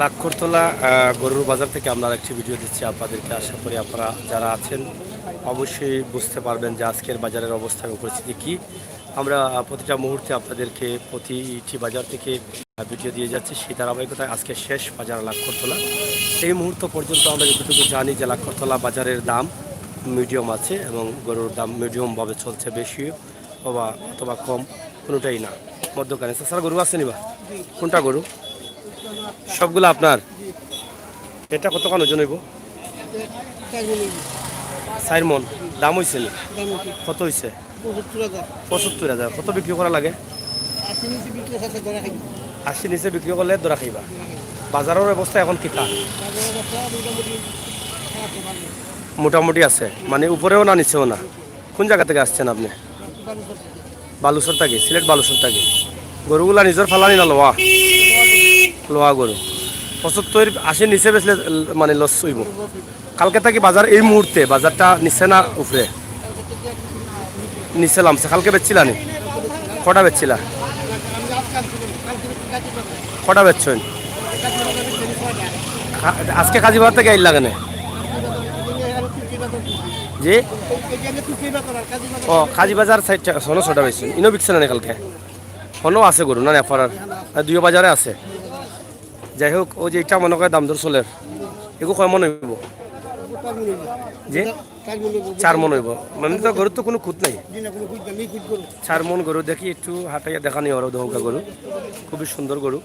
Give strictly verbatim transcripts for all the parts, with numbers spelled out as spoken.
লাক্ষরতলা আহ, গরুর বাজার থেকে আমরা একটি ভিডিও দিচ্ছি আপনাদেরকে। আশা করি আপনারা যারা আছেন অবশ্যই বুঝতে পারবেন যে আজকের বাজারের অবস্থা এবং পরিস্থিতি কি। আমরা আহ, প্রতিটা মুহূর্তে আপনাদেরকে প্রতিটি বাজার থেকে আহ, ভিডিও দিয়ে যাচ্ছি। সেই ধারাবাহিকতায় আজকে শেষ বাজার লাক্ষরতলা। এই মুহূর্ত পর্যন্ত আমরা যতটুকু জানি যে লাক্ষরতলা বাজারের দাম মিডিয়াম আছে এবং গরুর দাম মিডিয়ামভাবে চলছে, বেশি অথবা অথবা কম কোনোটাই না, মধ্যখানে। তাছাড়া গরু আছে নিবা? কোনটা গরু? সবগুলো আপনার? এটা কতখান ওজন হইব? চার মন। দাম হইছে নি? কত হইছে? পঁচাত্তর হাজার। পঁচাত্তর হাজার। কত বিক্রি করা লাগে? আশি নিচে বিক্রি করলে ধরা খাইবা। বাজারের অবস্থা এখন কিতা? মোটামুটি আছে, মানে উপরেও না নিচেও না। কোন জায়গা থেকে আসছেন আপনি? বালুচর থাকি, সিলেট বালুচর থাকি। গরুগুলা নিজর ফালানি না লওয়া? লওয়া গরু। পঁচাত্তর, আশি নিচে বেচলে মানে লস হইব। কালকে থাকি বাজার, এই মুহূর্তে বাজারটা নিচে না উপরে? নিচে লামছে। কালকে বেচছিলা নি? কটা বেচছিলা? কটা বেচছেন? আজকে কাজী বাজার থেকে আইলা কেনে? জি? ও, কাজী বাজার সাইড, শোনো, ছটা বেচছেন। ইনো বিকছে না নি কালকে? হনো আছে গরু না নি আপনার? না, দুইও বাজারে আছে। যাই হোক, ওই যে এটা মনে করে দাম দর চলের, এগু কয় মন হইব? জি, চার মন হইব। মানে তো গরুর তো কোনো খুঁত নাই। চার মন গরু। দেখি একটু হাঁটাইয়া দেখানি ওরা দহকা গরু, খুবই সুন্দর গরু।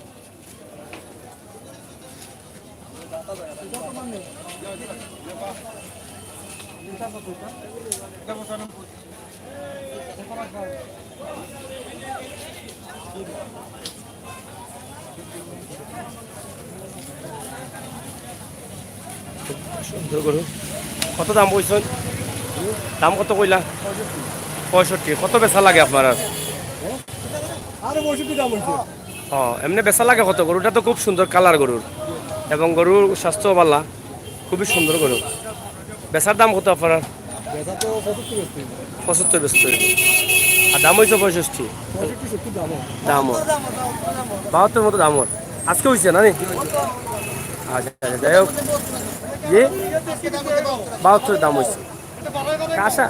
সুন্দর গরু। কত দাম কইছেন? দাম কত কইলা? পঁয়ষট্টি। কত বেচা লাগে আপনার আর? আরে পঁয়ষট্টি দাম হইছে। ও, এমনি বেচা লাগে কত? গরুটা তো খুব সুন্দর কালার গরুর, এবং গরুর স্বাস্থ্য ভালা, খুবই সুন্দর গরু। বেচার দাম কত আপনার? বেচা তো পঁচাত্তর বেচতে হইব। পঁচাত্তর বেচতে হইব। আর দাম হইছে পঁয়ষট্টি? পঁয়ষট্টি সত্তর দাম হয়। দাম হয়। বাহাত্তর মতো দাম হয়। আজকে হইছে না নি? আচ্ছা, আচ্ছা, যাই হোক। জি? বাহাত্তর দাম হইছে। আশা,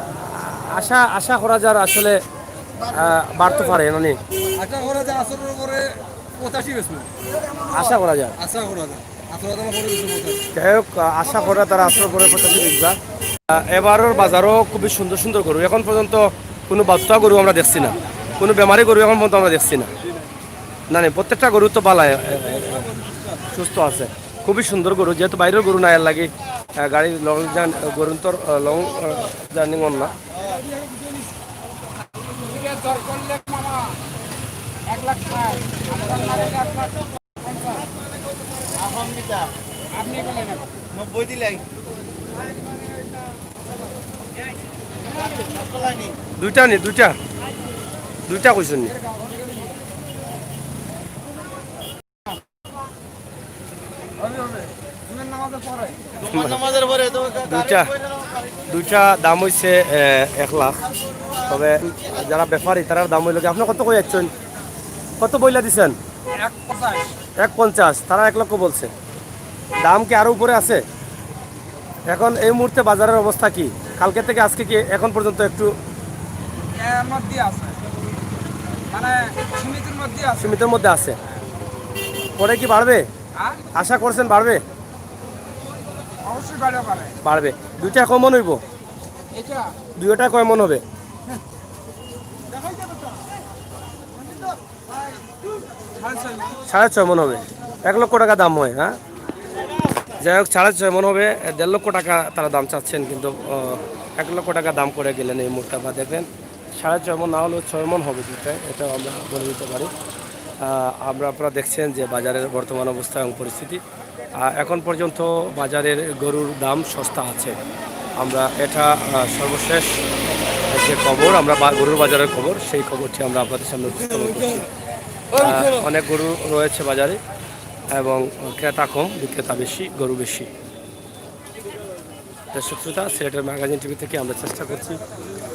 আশা, আশা করা যার আসলে, আহ, বাড়তে পারে না নি? আশা করা যায় আসরের উপরে পঁচাশি বেচবো। আশা করা যায়। আশা করা যায়। আসর আদালত করে দিতে বলতে। যাই হোক, আশা করা তারা আসর পরে পঁচাশি বিঘা। আহ, এবারের বাজারও খুবই সুন্দর সুন্দর গরু। এখন পর্যন্ত কোনো বাচ্চা গরু আমরা দেখছি না, কোনো বেমারি গরু এখন পর্যন্ত আমরা দেখছি না। না, না, প্রত্যেকটা গরু তো বালা, এ, এ, সুস্থ আছে। খুবই সুন্দর গরু, যেহেতু বাইরের গরু না, এর লাগি, আহ, গাড়ি লং জার্নি, গরুর তো, আহ, লং, আহ, জার্নি মন না। দুইটা নি, দুইটা, দুইটা কইছেন নি? দুইটা, দুইটা দাম হইছে, এ, এক লাখ। তবে যারা ব্যাপারী, তারার দাম হইল কি, আপনি কত কই যাচ্ছেন? কত বইলা দিছেন? এক পঞ্চাশ। এক পঞ্চাশ, তারা এক লক্ষ বলছে। দাম কি আরো উপরে আছে? এখন এই মুহূর্তে বাজারের অবস্থা কি? কালকে থেকে আজকে কি এখন পর্যন্ত একটু এর মধ্যে আছে, মানে সীমিতের মধ্যে আছে। সীমিতের মধ্যে আছে। পরে কি বাড়বে? হ্যাঁ? আশা করছেন বাড়বে? অবশ্যই বাড়বে, বাড়বে। বাড়বে। দুইটা কয় মন হইব? এটা? দুইটা কয় মন হবে? সাড়ে ছয় মন হবে। এক লক্ষ টাকা দাম হয়, হ্যাঁ? যাই হোক, সাড়ে ছয় মন হবে, দেড় লক্ষ টাকা তারা দাম চাচ্ছেন, কিন্তু, আহ, এক লক্ষ টাকা দাম করে গেলেন এই মুহূর্তে। আপনারা দেখবেন, সাড়ে ছয় মন না হলেও ছয় মন হবে দুইটায়, এটাও আমরা বলে দিতে পারি। আহ, আমরা, আপনারা দেখছেন যে বাজারের বর্তমান অবস্থা এবং পরিস্থিতি। আহ, এখন পর্যন্ত বাজারের গরুর দাম সস্তা আছে। আমরা এটা, আহ, সর্বশেষ যে খবর, আমরা বা-, গরুর বাজারের খবর, সেই খবরটি আমরা আপনাদের সামনে উপস্থাপন করছি। আহ, অনেক গরু রয়েছে বাজারে এবং ক্রেতা কম, বিক্রেতা বেশি, গরু বেশি। দর্শক শ্রোতা, সিলেটের ম্যাগাজিন টিভি থেকে আমরা চেষ্টা করছি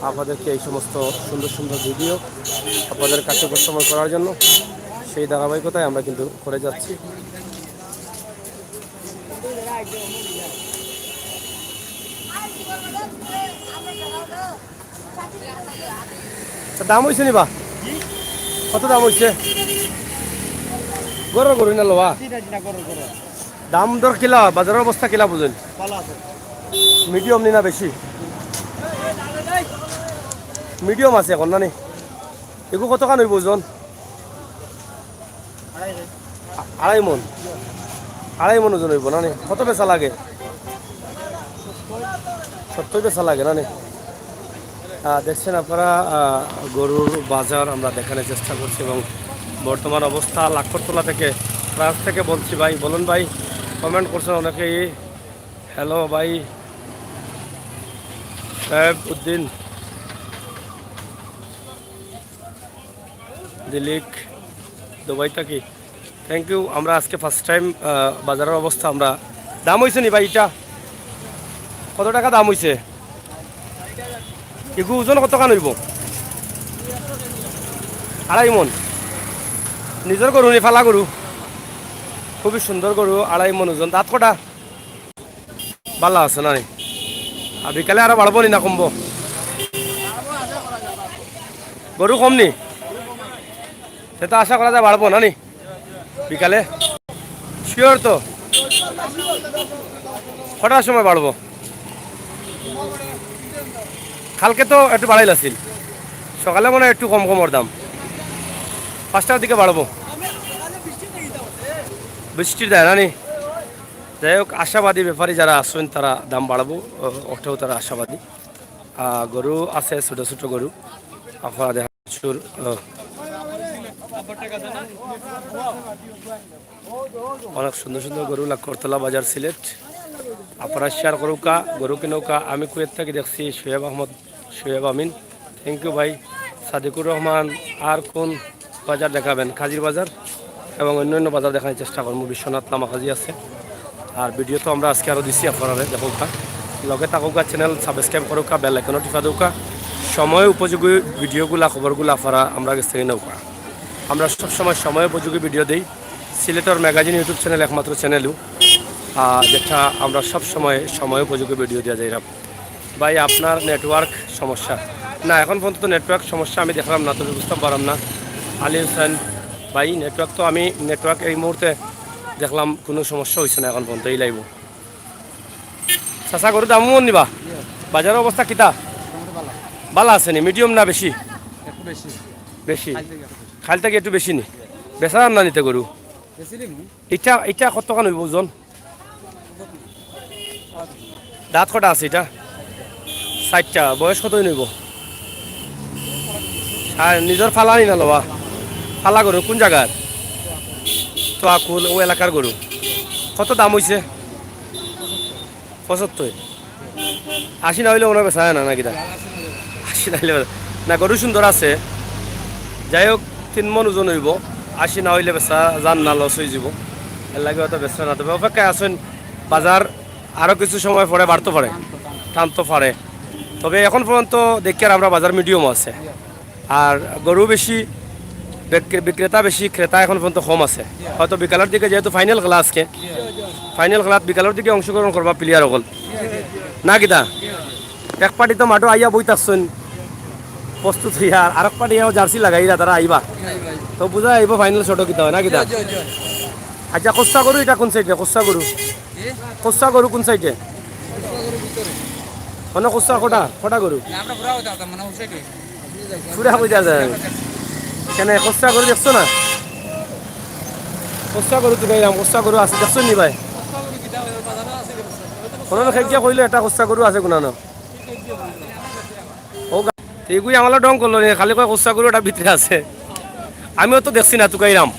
আপনাদেরকে এই সমস্ত সুন্দর সুন্দর ভিডিও আপনাদের কাছে উপস্থাপন করার জন্য। সেই ধারাবাহিকতায় আমরা কিন্তু করে যাচ্ছি। তা দাম অইছে নি বা? কত দাম অইছে? ঘরর গরু না লওয়া? দাম দর কিলা, বাজারর অবস্থা কিলা বুঝইন? ভালা আছে। মিডিয়াম নি না বেশি? মিডিয়াম আছে অখন না নি? এগু কতখান অইবো ওজন? আ-, আড়াই মন। আড়াই মন ওজন অইবো না নি? কত বেচা লাগে? সত্তর বেচা লাগে না নি? আহ, দেখছেন আপনারা, আহ, গরুর বাজার আমরা দেখানোর চেষ্টা করছি এবং বর্তমান অবস্থা লাখরতলা থেকে, ফ্রান্স থেকে বলছি ভাই, বলুন ভাই, কমেন্ট করছেন অনেকেই। হ্যালো ভাই, সাহেব উদ্দিন, দিলিক, দুবাই থাকি। Thank you. আমরা আজকে ফার্স্ট টাইম, আহ, বাজারর অবস্থা আমরা, দাম অইছে নি ভাই ইটা? কত টাকা দাম অইছে? ইগু ওজন কতখান অইবো? আড়াই মন। নিজর গরু নি, ফালা গরু? খুবই সুন্দর গরু, আড়াই মন ওজন। দাঁত কটা? ভালা আছে না নি? আর বিকালে আরো বাড়বো নি না কমবো? গরু কম নি? তে তো আশা করা যায় বাড়বো না নি? বিকালে? শিওর তো? কটার সময় বাড়বো? কালকে তো একটু বাড়াইল আছিল, সকালে মনে হয় একটু কম কমর দাম, পাঁচটার দিকে বাড়বো। বৃষ্টির দেয় না নি? যাই হোক, আশাবাদী ব্যাপারী যারা আছেন, তারা দাম বাড়াবো, ও-, ওটাও তারা আশাবাদী। আহ, গরু আছে, ছোট ছোট গরু, আপনারা দেখা শুরু, আহ, অনেক সুন্দর সুন্দর গরু, লাখরতলা বাজার, সিলেট। আপনারা শেয়ার করুকা, গরু কিনুকা। আমি কুয়েত থাকি দেখছি শোয়েব আহমদ, শোয়েব আমিন। থ্যাংক ইউ ভাই। সাদিকুর রহমান, আর কোন বাজার দেখাবেন? কাজির বাজার এবং অন্য অন্য বাজার দেখানোর চেষ্টা করবো। বিশ্বনাথ লামাকাজি আছে। আর ভিডিও তো আমরা আজকে আরো দিছি আপনারা দেখুকা। লগে থাকুকা, চ্যানেল সাবস্ক্রাইব করুকা, বেল আইকনও টিপা দেউকা। সময় উপযোগী ভিডিওগুলা, খবরগুলা আপনারা আমরা গেছ থেকে নেউকা। আমরা সবসময় সময় উপযোগী ভিডিও দেই। সিলেটর ম্যাগাজিন YouTube চ্যানেল একমাত্র চ্যানেলও, আহ, যেটা আমরা সব সময় সময় উপযোগী ভিডিও দিয়া যাই। ভাই, আপনার নেটওয়ার্ক সমস্যা। না, এখন পর্যন্ত নেটওয়ার্ক সমস্যা আমি দেখলাম না, তবে বুঝতাম পারলাম না। আলী হোসেন ভাই, নেটওয়ার্ক তো আমি, নেটওয়ার্ক এই মুহূর্তে দেখলাম কোনো সমস্যা হইছে না এখন পর্যন্ত এই লাইভও। চাচা, গরু দাম মন নিবা? বাজারর অবস্থা কিতা? মোটামুটি ভালা। ভালা আছে নি? মিডিয়াম না বেশি? একটু বেশি। বেশি? কাইল থাকি একটু বেশি। কাইল থাকি একটু বেশি নি? বেচা আর না নিতে গরু? বেশি নিমু। ইটা, ইটা কতখান হইব ওজন? দাঁত কটা আছে ইটা? চাইরটা। বয়স কত হইব? আর নিজর ফালা নি না লওয়া? ফালা গরু কোন জাগার? তো আকুল, ও এলাকার গরু। কত দাম হইছে? পঁচাত্তর। আশি না হইলে মনে হয় বেচা যায় না, নাকি দা? আশি না হইলে বেচা-, না, গরু সুন্দর আছে। যাই হোক, তিন মন ওজন হইব। আশি না হইলে বেচা যার না, লস হয়ে যাব। এর লাগে হয়তো বেচা না। তবে অপেক্ষায় আছেন, বাজার আরো কিছু সময় পরে বাড়তে পারে, টানতে পারে। তবে এখন পর্যন্ত দেখি আর আমরা বাজার মিডিয়াম আছে। আর গরু বেশি, বিক্রে-, বিক্রেতা বেশি, ক্রেতা এখন পর্যন্ত কম আছে। হয়তো বিকালের দিকে, যেহেতু ফাইনাল খেলা আজকে, ফাইনাল খেলাত বিকালের দিকে অংশগ্রহণ করবা প্লেয়ার অকল, না কিতা? এক পার্টি তো মাঠো আইয়া বই থাকছইন প্রস্তুত হইয়া, আর আরেক পার্টি আইয়া জার্সি লাগাইরা, তারা আইবা। তো বুঝা আইব ফাইনাল শটো কিতা হয়, না কিতা? আচ্ছা, খোসা গরু এটা কোন সাইডে? খোসা গরু, খোসা গরু কোন সাইডে? মানে খোসা কটা, কটা গরু? পুরা কইতা যায়। কেনে, খোসা গরু দেখছো না? খোসা গরু তো গাইলাম, খোসা গরু আছে, দেখছো নি ভাই? কোনো খেয়ে গিয়া কইলে এটা খোসা গরু আছে কোনানো। ও গা-, এইগুই আমার ঢং করলো নি, খালি কয় খোসা গরু এটা ভিতরে আছে। আমিও তো দেখছি না, তুকাইরাম।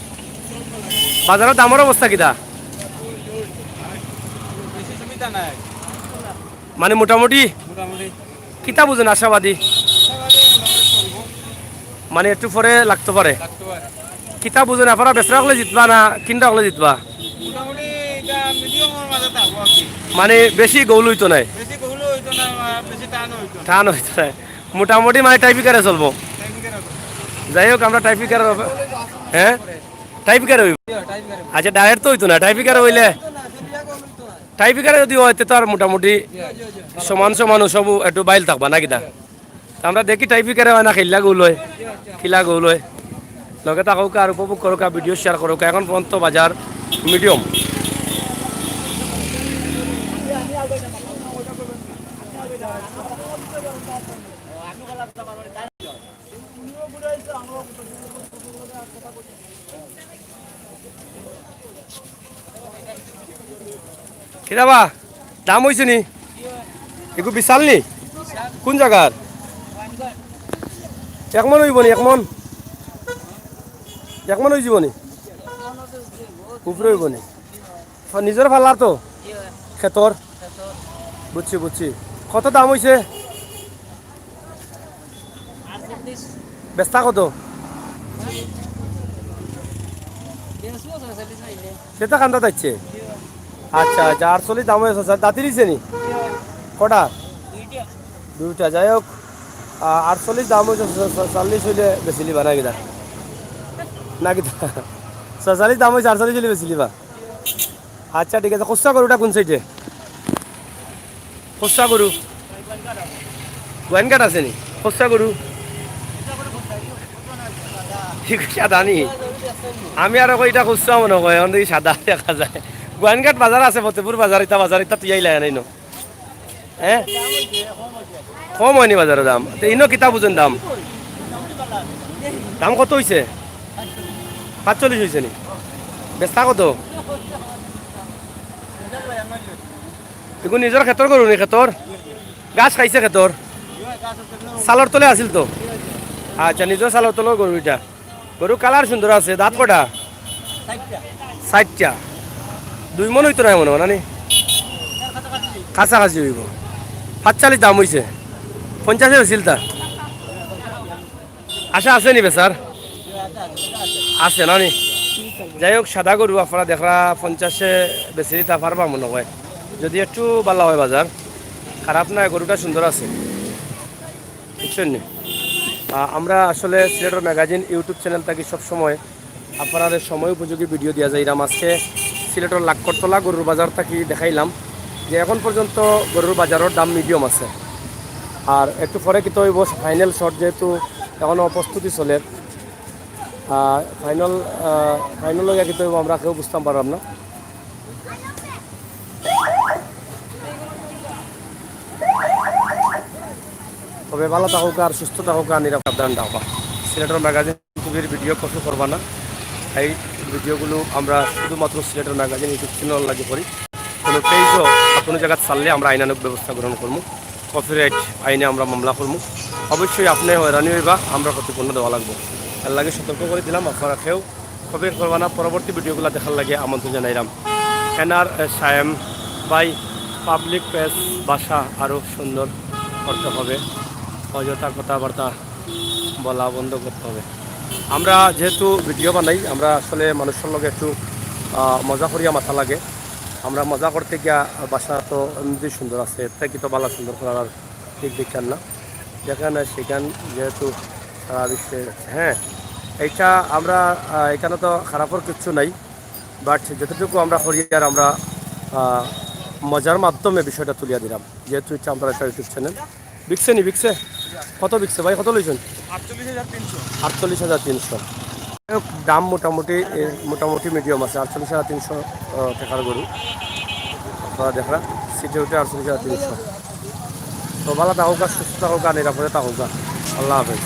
বাজারর দামর অবস্থা কিতা? মানে মোটামুটি? কিতা বুঝেন আশাবাদী? মানে একটু পরে লাগতে পারে। কিতা বুঝেন আপনারা, বেচরা অকলে জিতবা না কিনরা অকলে জিতবা? মানে বেশি গোল হইতো নাই। টান হইতো নাই। মোটামুটি মানে টাইপিকারে চলবো। যাই হোক, আমরা টাইপিকার, হ্যাঁ, টাইপিকার হইব। আচ্ছা, ডাইরেক্ট তো হইতো না, টাইপিকার হইলে টাইপিকারে যদি অয়, তে তো আর মোটামুটি সমান সমান সব একটু বাইল থাকবা না কিতা? তে আমরা দেখি টাইপিকারে অয় না, খেললা গোল অয়, কিলা গোল অয়। লগে থাকউক্কা আর উপভোগ করউক্কা, ভিডিও শেয়ার করউক্কা। এখন পর্যন্ত বাজার মিডিয়াম। কিতা বা, দাম অইছে নি? ইগু বিশাল নি? কোন জাগার? এক মন অইবো নি, এক মন? এক মন অইযিবো নি? উপরে অইবো নি? নিজর ফালার তো? খেতর? বুঝছি, বুঝছি। কত দাম অইছে? বেচতা কত? সে তো কান্দা যাচ্ছে। আচ্ছা, আচ্ছা, আটচল্লিশ দাম অইছে, দাঁতি দিছে নি? কটা? দুইটা। যাই হোক, আ, আটচল্লিশ দাম অইছে, ছ-, ছ-, ছয়চল্লিশ অইলে বেচিলিবা না কিতা? না কিতা? ছয়চল্লিশ দাম অইছে, আটচল্লিশ অইলে বেচিলিবা। আচ্ছা, ঠিক আছে। খোসা গরুটা কোন সাইডে? খোসা গরু? গোয়াইনঘাট আছে নি? খোসা গরু? ঠিক সাদা নি? আমি আর কই ইটা খোসা মনে হয়, এখন দেখি সাদা দেখা যায়। গোয়াইনঘাট বাজার আছে, ফতেপুর বাজার, ইটা বাজার, ইটা তুই আইলা নাই ন? হ্যাঁ? কম অয়নি বাজারো দাম। তে ইনো কিতা বুঝইন দাম? দাম কত অইছে? পাঁচচল্লিশ অইছে নি? বেচতা কত? ইগু নিজর খেতর গরু নি, খেতর? ঘাস খাইছে খেতর? চালর তলে আছিল তো? আচ্ছা, নিজর চালর তলর গরু ইটা। গরু কালার সুন্দর আছে, দাঁত কটা? চাইরটা। দুই মন অইতো নায় মনে অয়, না নি? কাছাকাছি অইবো। পাঁচচল্লিশ দাম অইছে, পঞ্চাশে বেচিলতা। আশা আছে নি বেচার? আছে না নি? যাই হোক, সাদা গরু আপনারা দেখরা পঞ্চাশে বেচিলিতা পারবা মনে অয়, যদি একটু ভালা অয় বাজার। খারাপ নায়, গরুটা সুন্দর আছে। বুঝছইন নি? আহ, আমরা আসলে সিলেটর ম্যাগাজিন YouTube চ্যানেল থাকি সবসময় আপনারারে সময় উপযোগী ভিডিও দিয়া যাইরাম। আজকে সিলেটর লাক্করতলা গরুর বাজার থাকি দেখাইলাম যে এখন পর্যন্ত গরুর বাজারর দাম মিডিয়াম আছে। আর একটু পরে কিতা অইবো, ফাইনাল শট যেহেতু এখনো প্রস্তুতি চলের, আহ, ফাইনাল, আহ, ফাইনাল অইয়া কিতা অইবো আমরা কেউ বুঝতাম পাররাম না। তবে ভালা থাকউক্কা আর সুস্থ থাকউক্কা, নিরাপদ সাবধান থাকবা। সিলেটর ম্যাগাজিন টিভির ভিডিও কপি করবা না, এই ভিডিওগুলো আমরা শুধুমাত্র সিলেটর ম্যাগাজিন YouTube চ্যানেল লাগি করি। কোনো পেজও কোনো জাগাত ছাড়লে আমরা আইনানুগ ব্যবস্থা গ্রহণ করমু, কপিরাইট আইনে আমরা মামলা করমু। অবশ্যই আপনে হয়রানি অইবা, আমরা ক্ষতিপূর্ণ দেওয়া লাগবো। এর লাগি সতর্ক করি দিলাম, আপনারা কেউ কপি করবা না। পরবর্তী ভিডিওগুলো দেখার লাগি আমন্ত্রণ জানাইলাম। এন আর সায়েম ভাই, পাবলিক প্লেস ভাষা আরও সুন্দর করতে হবে, অযথা কথাবার্তা বলা বন্ধ করতে হবে। আমরা যেহেতু ভিডিও বানাই, আমরা আসলে মানুষর লগে একটু, আহ, মজা করিয়া মাতা লাগে। আমরা মজা করতে গিয়া ভাষা তো এমনিতেই সুন্দর আছে, এর থাকি তো ভালা সুন্দর করার আর ঠিক দেখার না। যেখানে সেখান যেহেতু সারা বিশ্বে, হ্যাঁ, এইটা আমরা, আহ, এখানে তো খারাপর কিচ্ছু নাই, বাট যতটুকু আমরা করি আর আমরা, আহ, মজার মাধ্যমে বিষয়টা তুলিয়া দিলাম, যেহেতু ইচ্ছা আমরা একটা YouTube চ্যানেল। বিকছে নি, বিকছে? কত বিকছে ভাই, কত লইছইন? আটচল্লিশ হাজার তিনশো। আটচল্লিশ হাজার তিনশো। দাম মোটামুটি, এ, মোটামুটি মিডিয়াম আছে, আটচল্লিশ হাজার তিনশো, আহ, টাকার গরু। আপনারা দেখরা, সিটে উঠে আটচল্লিশ হাজার তিনশো। তো ভালা থাকউক্কা, সুস্থ থাকউক্কা, নিরাপদে থাকউক্কা। আল্লাহ হাফেজ।